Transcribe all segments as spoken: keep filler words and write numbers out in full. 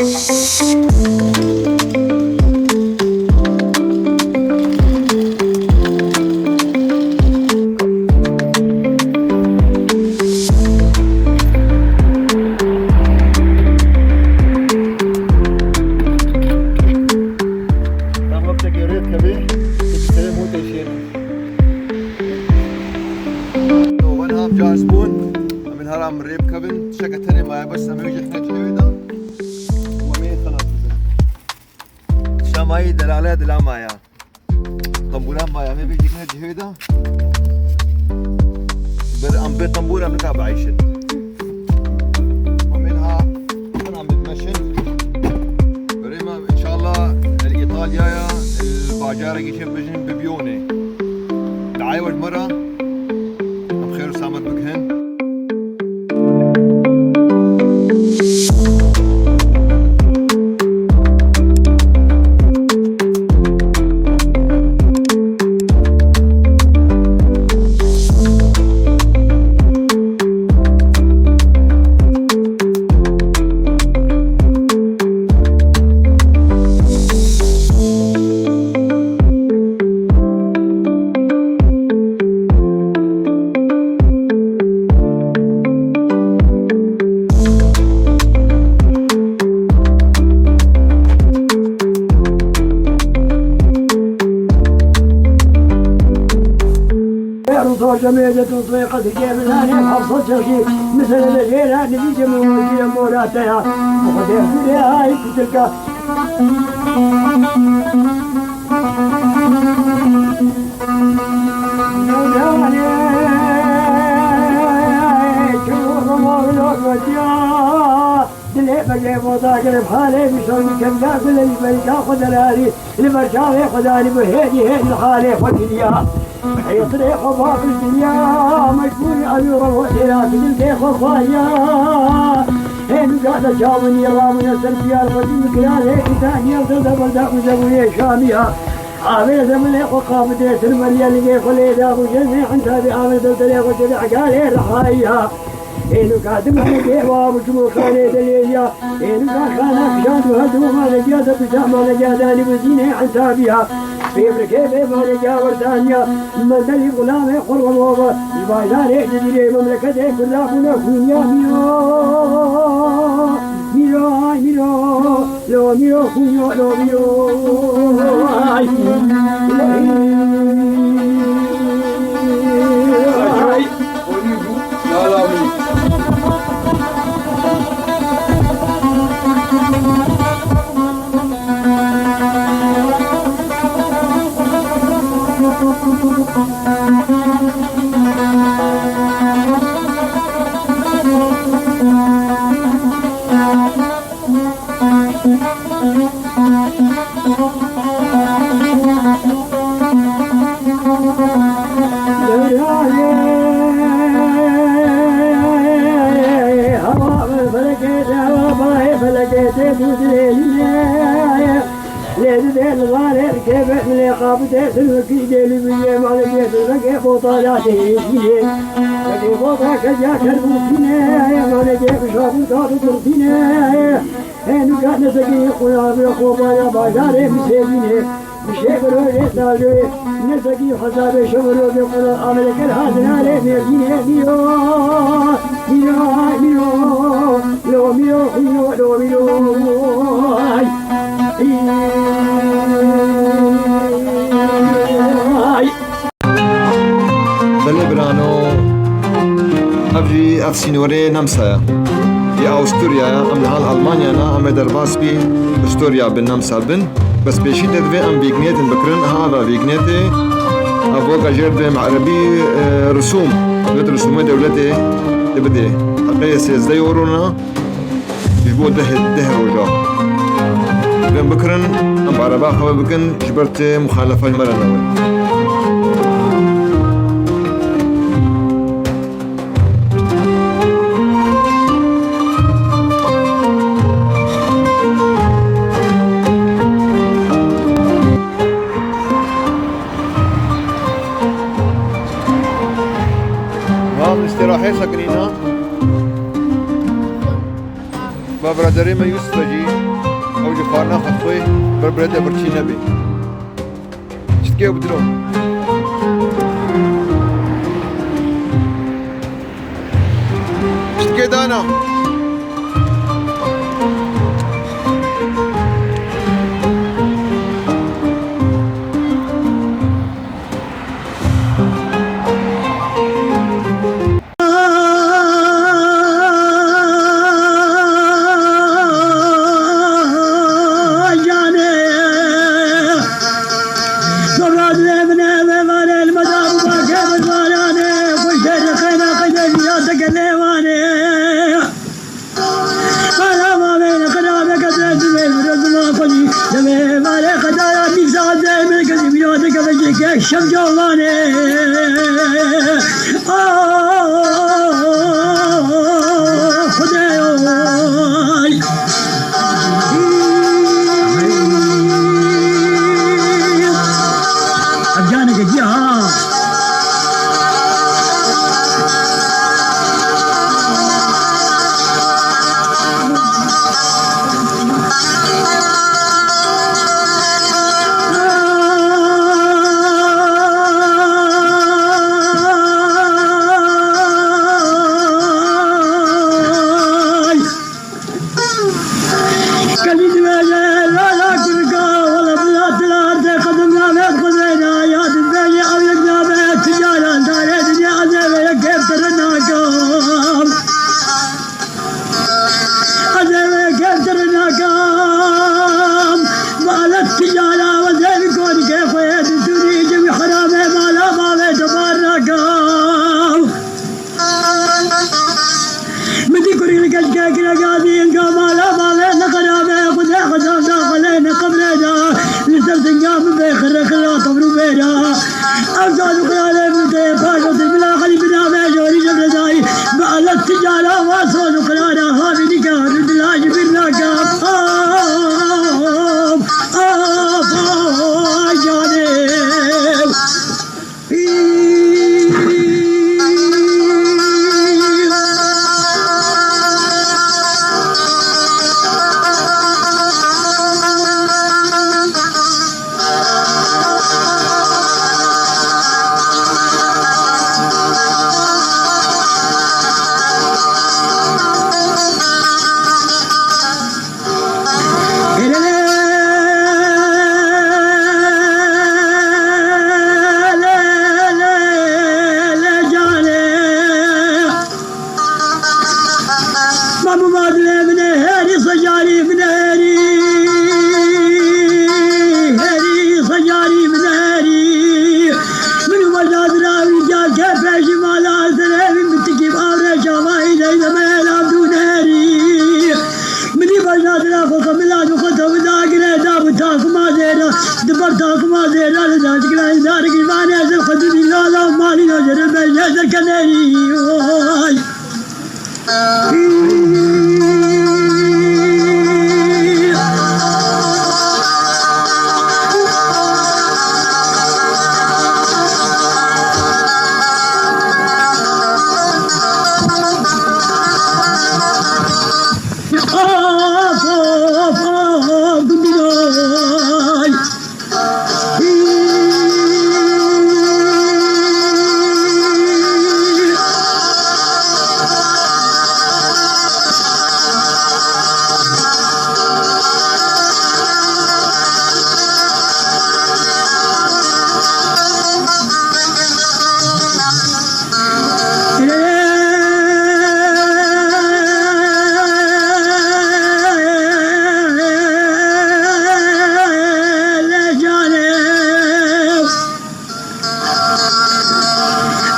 Tam wextekê rê dikevê, têkî serê motê şêrî. Wan ham caz bûn, em ê hera min rê bikevin, tişteke tenê maye bes em ê wê jî hine cihê wê de. Û em ê xelas bikin. Tişta mayî delale dila maya. Qembûra maya, em ê vê jî hine cihê wê de. Ber em bê qembûra em nika bieyşin. Em ê niha em ê meşin. Berê me, înşallah, li Îtalyaya, li bajarekî çê bijîn bi biyonê. Dayê we ji me re, em xêr û selamet bigihin. Rûsor cemê de tu soy qedikê binanê hafsa çeşî. Misele de jêra nivî cemê wazîre mora te ya. Xwedê ay kutilka. Dilê begê boda girib halê bişon kemda gule ji berîka xwe delalî li ber çavê xwe danî bi hêdî hêdî halê xwe kiriya. Hêtirê xwe bavir kiriya mecbûrî ewî rewo têra kidin tê xwe xwariya. Hênû gade çawinî ramûne ser diyar xwe dî mikira lê kitaniya zerda berda û zebûyê şamiya. Avê zebilê xwe qabidê tirmeriya ligê xwe lê da bû jê zê entabî avê zerdelê xwe jê egalê rehayî ha. Ênû ka dimane gê wa bû çimû xanê delêriya. Ênû ka xana kişand û her du malegiya de tu ca malegiya danî bû zînê entabî ha. Pêvrikê bê malegiya werdaniya. Mendelî xulamê xwe remova. Ji bajarê Cizîrê memleketê Kurda bûne hûniya mîro. Mîro, ay mîro. Lo miro, kuyo, lo miro. Ay. Ay. Lê di dê li zarê dikeve, min ê qabitê, sin wekî dê li bîyê, malê dê, sin wekê bota ya tê êşînê. Wekê bota kec ya kerbûtînê, malê dê, bişa bûta tu turtînê. Hê nûka nesekî xwe ya bê xwe baya bajarê min sêbînê. Bişê bi rojê salê, nesekî hesabê şev rojê xwe ya amele ker hatina lê mêrdînê. Mîro, mîro, mîro, lo mîro, mîro, lo mîro. Ay. Belê birano, ev jî ev sînorê Nemsa ye. Yê Awusturya ye, em li hal Almanya ne, em ê derbas bî Usturya bin Nemsa bin. Bes pêşî de divê em vîgnêtin bikirin, ha eva vîgnêtê, ev weke jêr divê em erebî, e, risûm, divê risûmê dewletê de bidê. Heqê sêzdeh euro ne. Ji bo deh, deh roja. Divê em bikirin, em araba xwe bikin, ji ber tê muxalefa ji me re newin. Niha em li îstîrahê sekinîne. Va biraderê me Yusuf e jî. Xwarina xwe xwê bir birê te birçî nebê. Çitkê bidiro. Çitkê dana. Şevcavanê. Ah, Xwedê. Ev caneke cî ha. Kelî dibêje, lala kurika, wele bila tila te qedim navê Xwedê da, ya dibêje, ew yek navê ticaran dare dinya, ez ê vê yekê pir nakim. Ez ê vê yekê pir nakim. Bi alet ticara, ez ê vê korikê xwe, di sûrî cewî xeramê, mala bavê te bar nakim. Min dî kurî li keçikê kire gazî, inga mala bavê ne xerabe, Xwedê xezan daxilê ne qebrê da. Li ser singa min bê xirre xirra qebr û bêra. Ev saz û xeyalê min tê paşa tê bila xelî binavê jorî jevredayî. Bi alet ticara wa soz û qirara havî dike, rûdila ji bîr nake. Of, of, of, canê. Mamû madilê min e, herî secarî min e, herî, herî secarî min e, herî. Min û bajadira wî carke pêşî mala serê wî min tikî avre çavayî leyla me elam dûnerî. Minî bajna dira xwe xemila du xwe tewida gire da bi takuma zêra, di ber takuma zêra li da dikira dar girvane zer xwe dibî lala malî no jere bejne zer kenerî. Oy.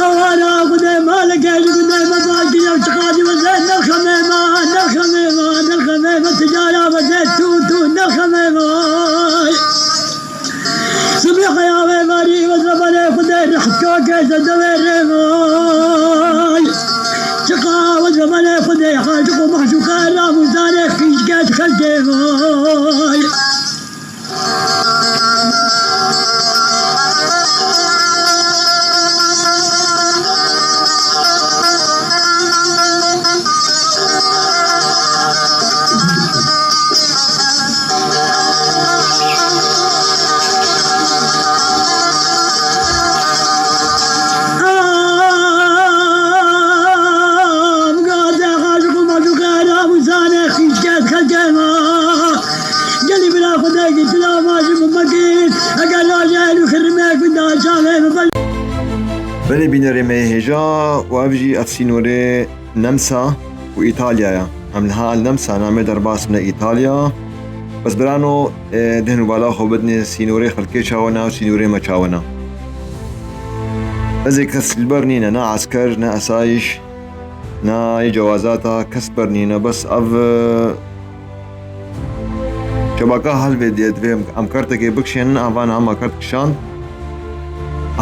Ewara gudê maleke ji gudê me bakî ew çiqadî weze nirxemê me, nirxemê me, nirxemê me, ticara weze tû tû nirxemê me. Sibê heya wê varî weze banê Xwedê rehko ke zedewê rê me. Çiqa weze banê Xwedê haşiq û mahşûqa ramûzanê xîşke xelkê me. Gelî bila xwe degî, bila ma ji min mekî, eger lajê elû xirime gunda çavê min. Belê bînerê me yê hêja û ev jî ev sînorê Nemsa û Îtalya ye. Em niha li Nemsa namê derbas bine Îtalya. Bes birano, e, dihn û bala xwe bidinê sînorê xelkê çawa ne û sînorê me çawa ne. Ez ê kes li ber nîne, ne esker, ne esayîş, ne yê cewazata kes ber nîne. Bes ev, e, şebaka helvê diye, divê em, em kertekê bikişênin, em van hema kert kişand.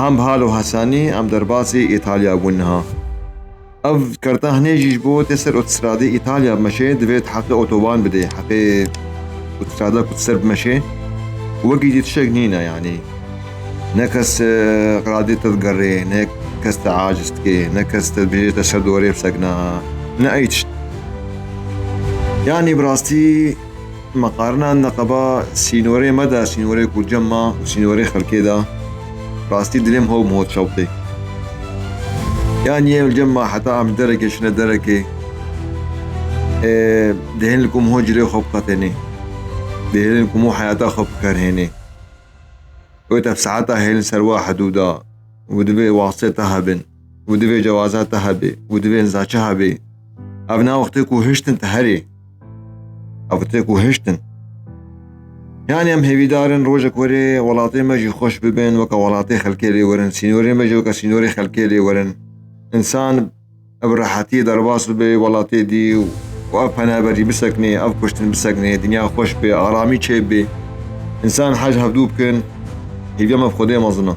Em bi hal û hesanî, em derbasî Îtalya bûn niha. Ev kerta hinê jî ji bo tê ser otostradê Îtalya bimeşê, divê tu heqê otoban bidê, heqê otostrada ku tu ser bimeşê. Wekî dî tiştek nîne yanî. Ne kes, e, radê te digerê, ne kes te aciz dike, ne kes te dibêje te ser dorê bisekna, ne ey tişt. Yanî bi rastî meqarina neqeba sînorê me de, sînorê ku cem ma û sînorê xelkê de, rastî dilê min hov min hot çaw tê. Yanî ew cem ma heta em ji derekê çine derekê, e, dihêlin ku min hot cilê xwe biqetênê. Dihêlin ku min heyata xwe bikerhênê. Wê te bi saeta hêlin ser wa hidûda û divê wasitê te hebin û divê cewaza te hebê û divê niza çi hebê. Ev ne wextê ku hiştin te herê. Ev wextê ku hiştin. Yanî em hêvîdar in rojek werê welatê me jî xweş bibin, weke welatê xelkê lê werin, sînorê me jî weke sînorê xelkê lê werin. Însan ev rehetiyê derbas bibe welatê dî û ev penaberî biseknê, ev kuştin biseknê, dinya xweş be, aramî çêbibe. Însan hej hevdû bikin, hêviya me bi Xwedê mezin e.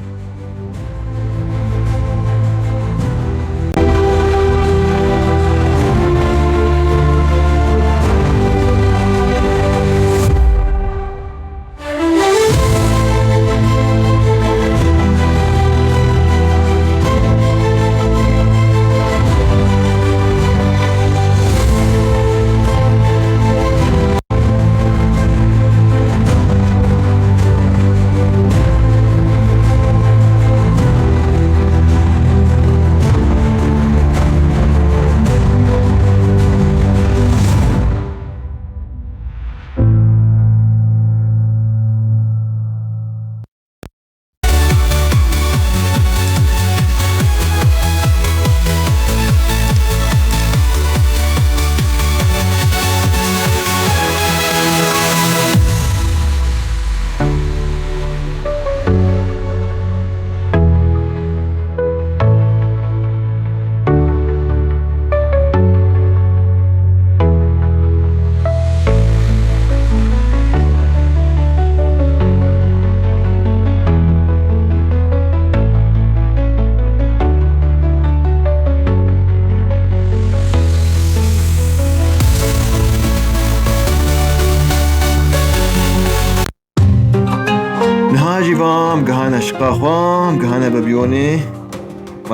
Niha jî va em gihane şiqa xwe, em gihane Bebiyonê.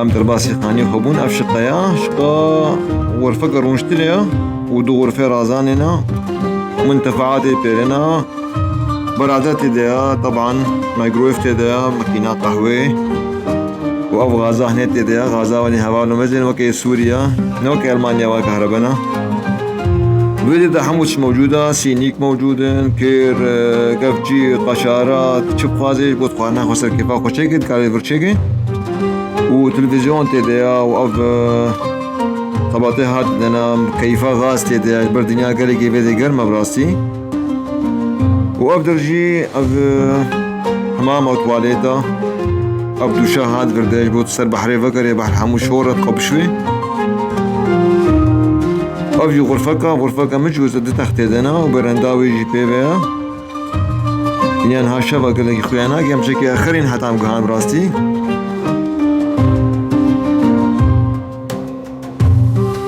Em derbasî xanî xwe bûn. Ev şiqe ya, şiqa xurfeke rûniştinê ya û du xurfê razanê ne. Min tefaatê pêrê ne. Berada tê de ya, teban microwave tê de ya, makîna qehwê. Û ev gaza hinê tê de ya, gaza wenî heval û mezin weke Sûriye, ne weke Elmanya weke herebena. Vê dê de hemû tişt mewcûd e, sînîk mewcûd in, kêr, e, kevçî, qaşara, çi bixwazê ji bo xwarina xwe ser kêfa xwe çêkê, dikarê vir çêkê. Û televîzyon tê de ya û ev, e, xebatê hat dene, keyfa gaz tê de ya, ji ber dinya gelekê vê dê germ e bi rastî. Û ev der jî ev, e, hemam e, tuwalet e. Ev dûşa hat vir de ji bo tu ser behrê vegerê, behr hemû şor e, xwe bişwê. Ev jî xurfek e, xurfeke micûz e, du textê de ne û berenda wê jî pê ve ye. Yan ha şeva gelekî xuya nake, em çekê xirîn heta em gihan bi rastî.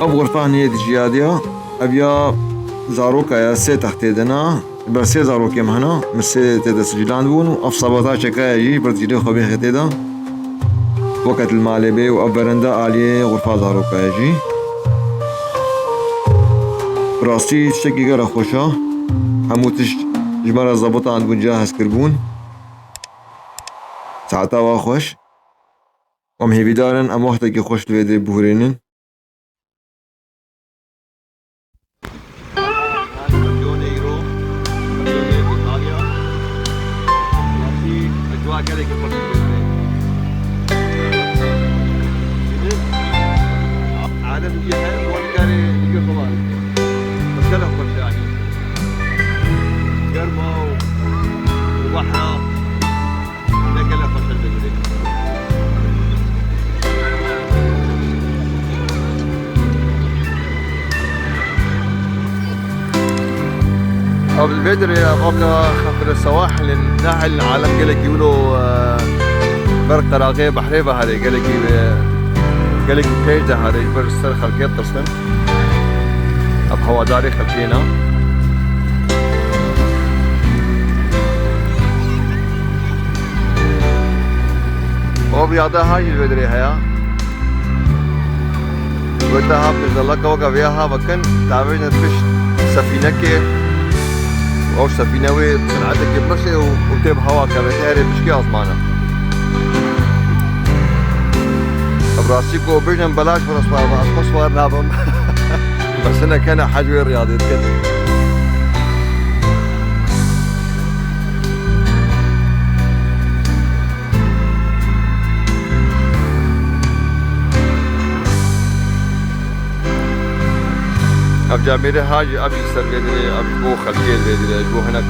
Ev xurfa niyê di jiyadiya, ev ya zaroka ye, sê textê de ne. Ber sê zarokê min hene, min sê tê de sicilan bûn û ev sabata çekaya jî ber cilê xwe bêxê tê de. Weke li malê bê û ev berenda aliyê xurfa zaroka ye jî. Rastî tiştekî gelek xweş e. Hemû tişt ji me re zebitandibûn, cihaz kiribûn. Saeta wa xweş. Em hêvîdar in em wextekî xweş li vê dê bihurênin. Wahra. Ne gelek xweş e vê derê. Ev li vê derê ev abla xatir sewahilên nehil alem gelekî wilo, e, ber qeraxê behrê ve herê gelekî, e, gelekî pêş de herê ji ber ser xelkê tirsin. Ev hewadarê xelkê ne. Ev riyade ha jî li vê derê heye. Wê te ha pêzdeh laka weke vêya ha vekin, tavêjin pişt sefînekê. Ew sefîne wê sineteke piştê û, û tê bi hewa keve, tê herê pişkê azmana. Bi rastî ku bêjin belaş bi rastî ez xwe swar nabim. Bes hinek hene hec wê riyadê dikin. Ev camêrê ha jî ev jî ser vê derê, ev ji bo xelkê vê derê, ji bo hinek,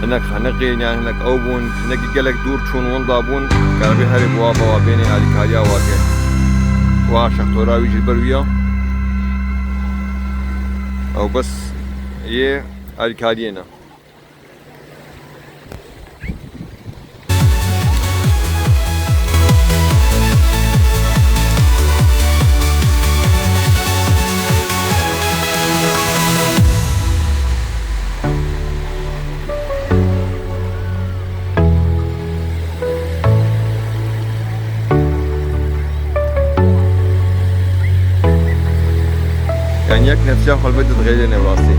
hinek xeniqê, yan hinek ew bûn, hinekî gelek dûr çûn, winda bûn, kerevê herê bi wa, bi wa bênê alîkariya wa ke. Wa şextora wî jî ber wî ya. Ew bes yê alîkariyê ne. Yani yek nefsiya xwe li vê didixêlêne bi rastî.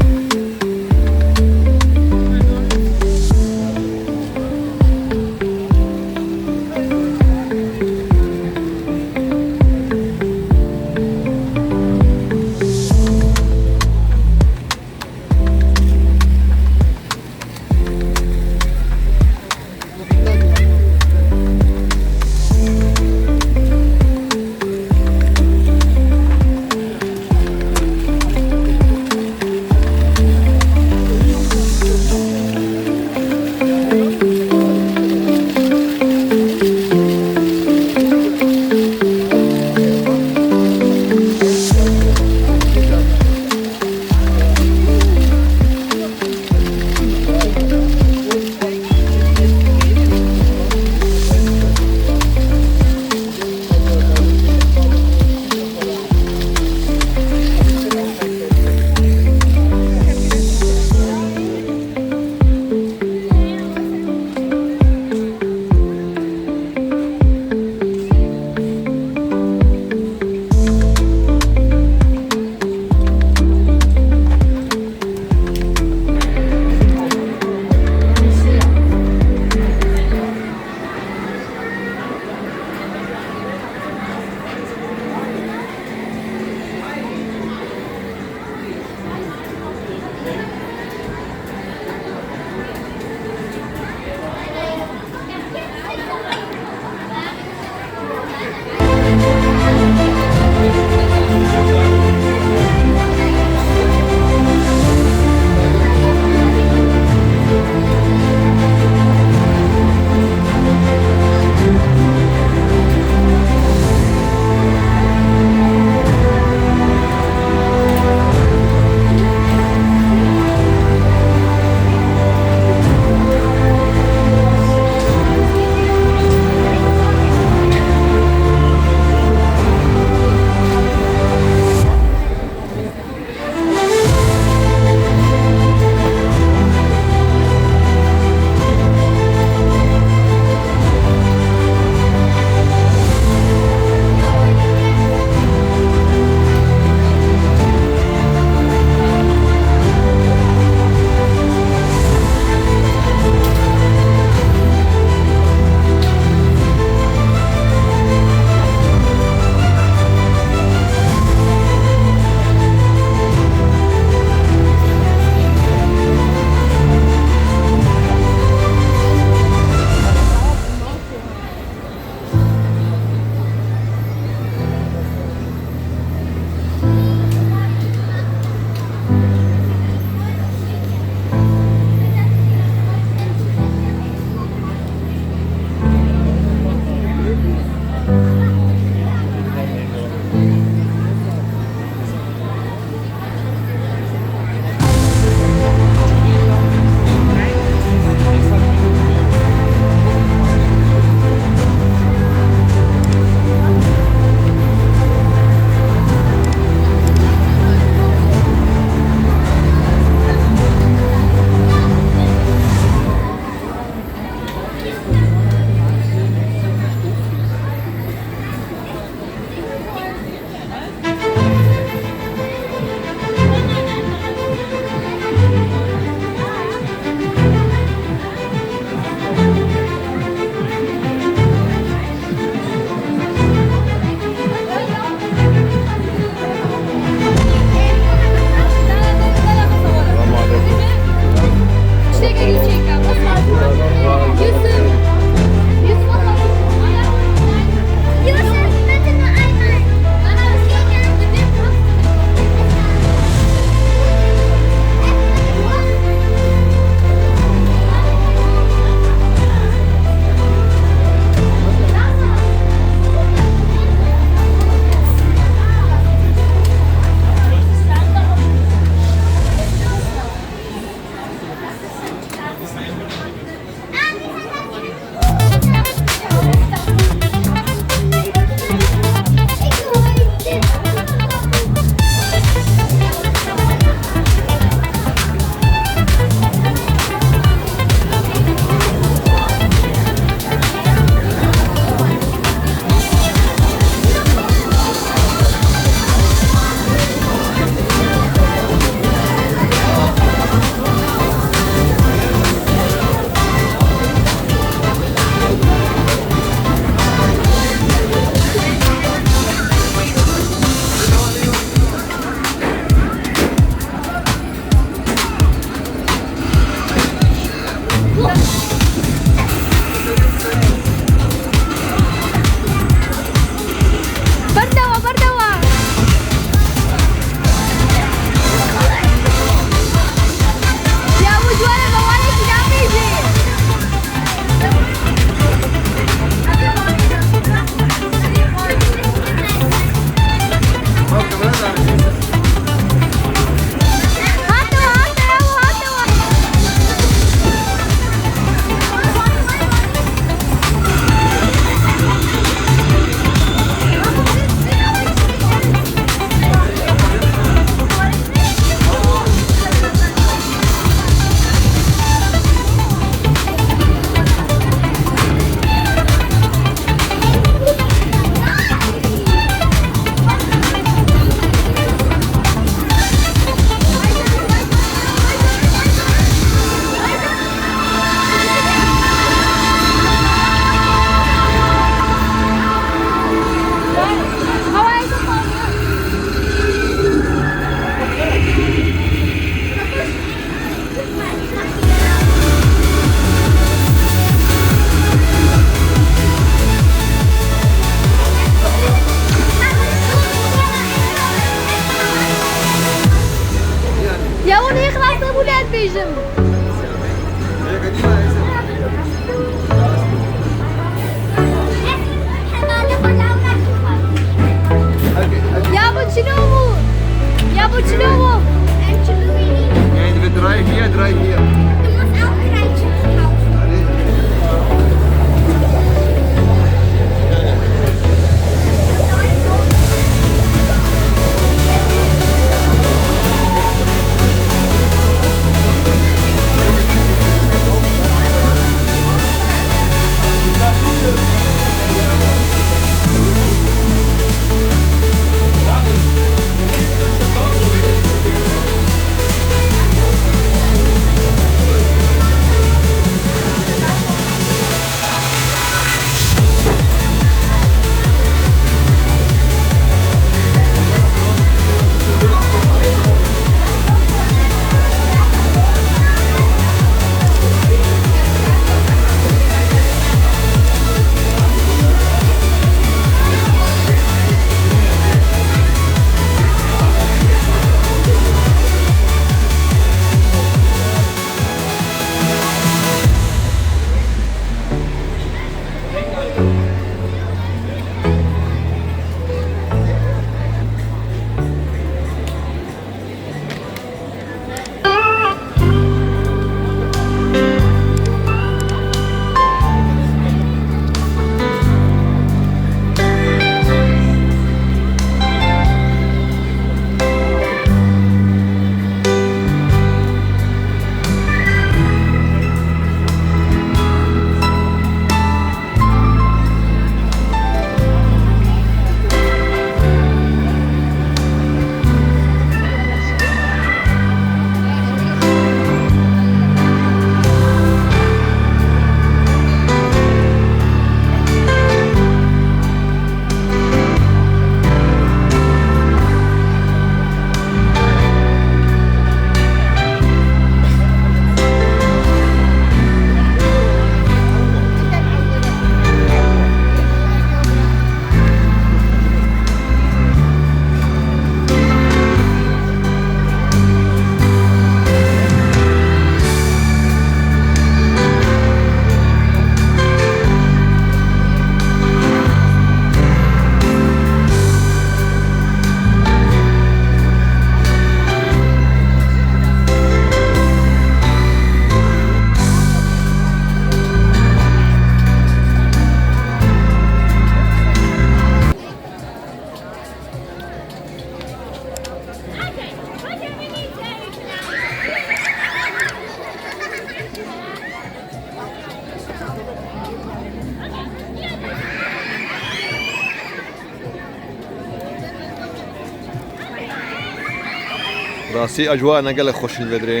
Rastî ecwa ne gelek xweş in vê derê.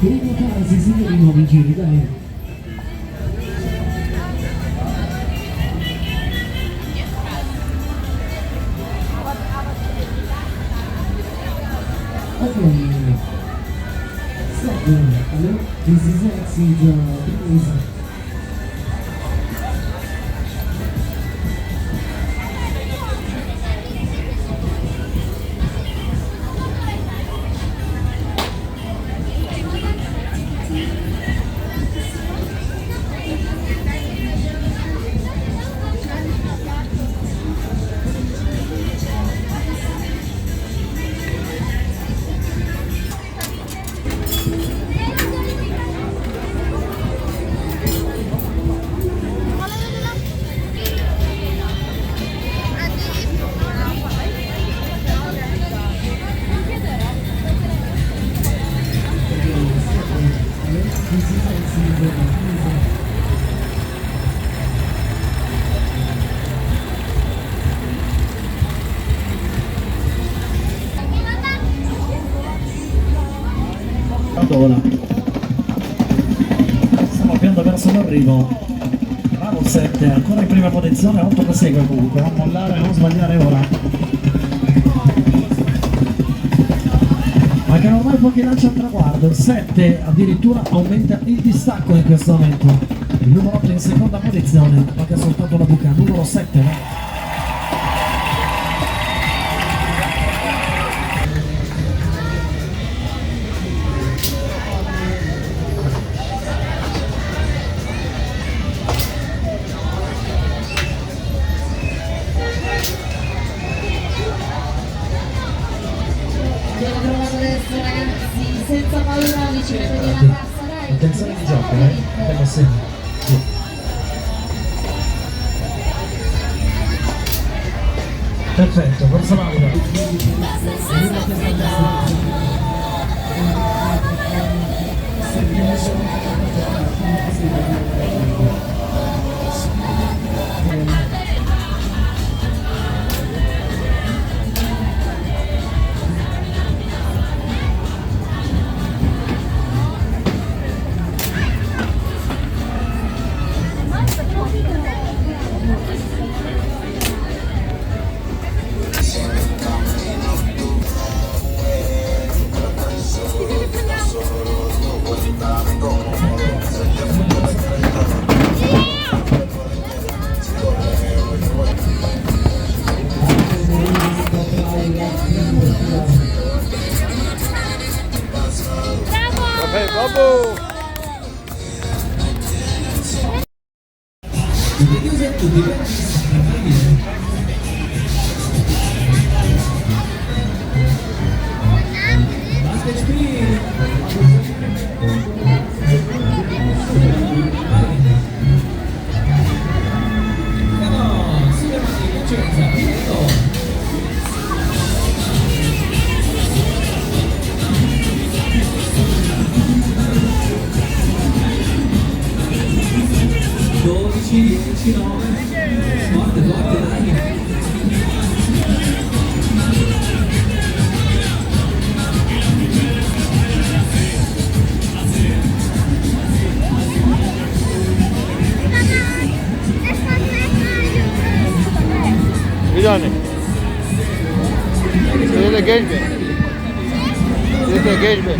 Kêrî gotin ezîzî de bîn, ha bîn cêrî de heye. Okay. Stop there. Hello? This is Exit, uh, Exit. Ora. Stiamo avviando verso l'arrivo. Bravo sette, ancora in prima posizione, otto che segue comunque, non mollare, non sbagliare ora. Ma che ormai pochi lanci al traguardo, sette addirittura aumenta il distacco in questo momento. Il numero otto in seconda posizione, manca soltanto una buca, numero sette. Abbiamo trovato adesso, ragazzi, senza paura, vicino a quella. Attenzione di gioco, eh? Attenzione. Sì. Perfetto, forza Laura. Bravo! Bir tane. Şöyle de genç be. Şöyle de genç be.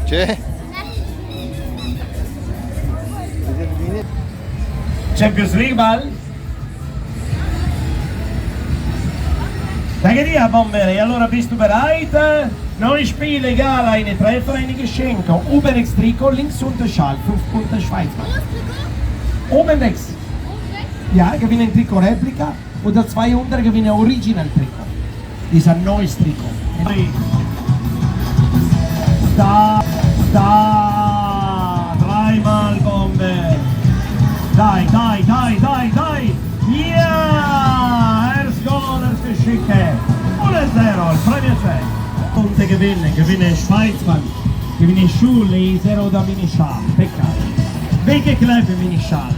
Çi? Champions League bal. Danke dir, Bomber. E allora bist du bereit? Neue Spiele, egal, eine Treffer, einige Schenker. Oben rechts Trikot, links unten Schal, fünf Punkte Schweiz. Oben rechts. Ja, gewinne ein Trikot Replika. Oder zweihundert gewinne Original Trikot. Ist ein neues Trikot. Da, da, dreimal Bombe. Dai, dai, dai, dai, dai. Ja, erst Goal, erste Schicke. Uno zero, il premio c'è. Punte gewinne, gewinne Schweizmann. Gewinne Schule, zero da Minischal. Peccato. Welche Club Minischal?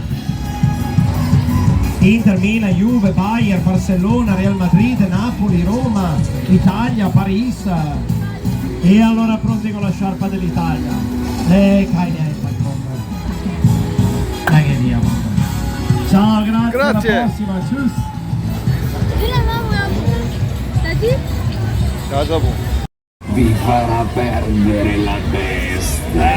Inter, Milan, Juve, Bayern, Barcellona, Real Madrid, Napoli, Roma, Italia, Paris. E allora pronti con la sciarpa dell'Italia. Eh, keine Ahnung. Danke dir, Mann. Ciao, grazie, alla Grazie. prossima. Tschüss. T'as dit? Casa bu. Vi farà perdere la testa.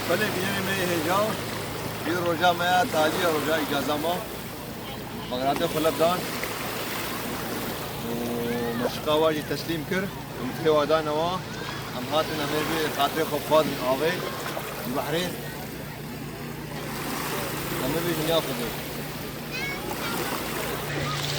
Belê, bînerê me yê hêja, vî roja me ya talî ya roja îcaza ma. Me xelatê xwe lev dan û me şiqa wa jî teslîm kir. Em xêwa dane wa. Em hatin, em ê vî xatirê xwe bixwazin avê ji behrê. Em ê vî dinya xwe dê.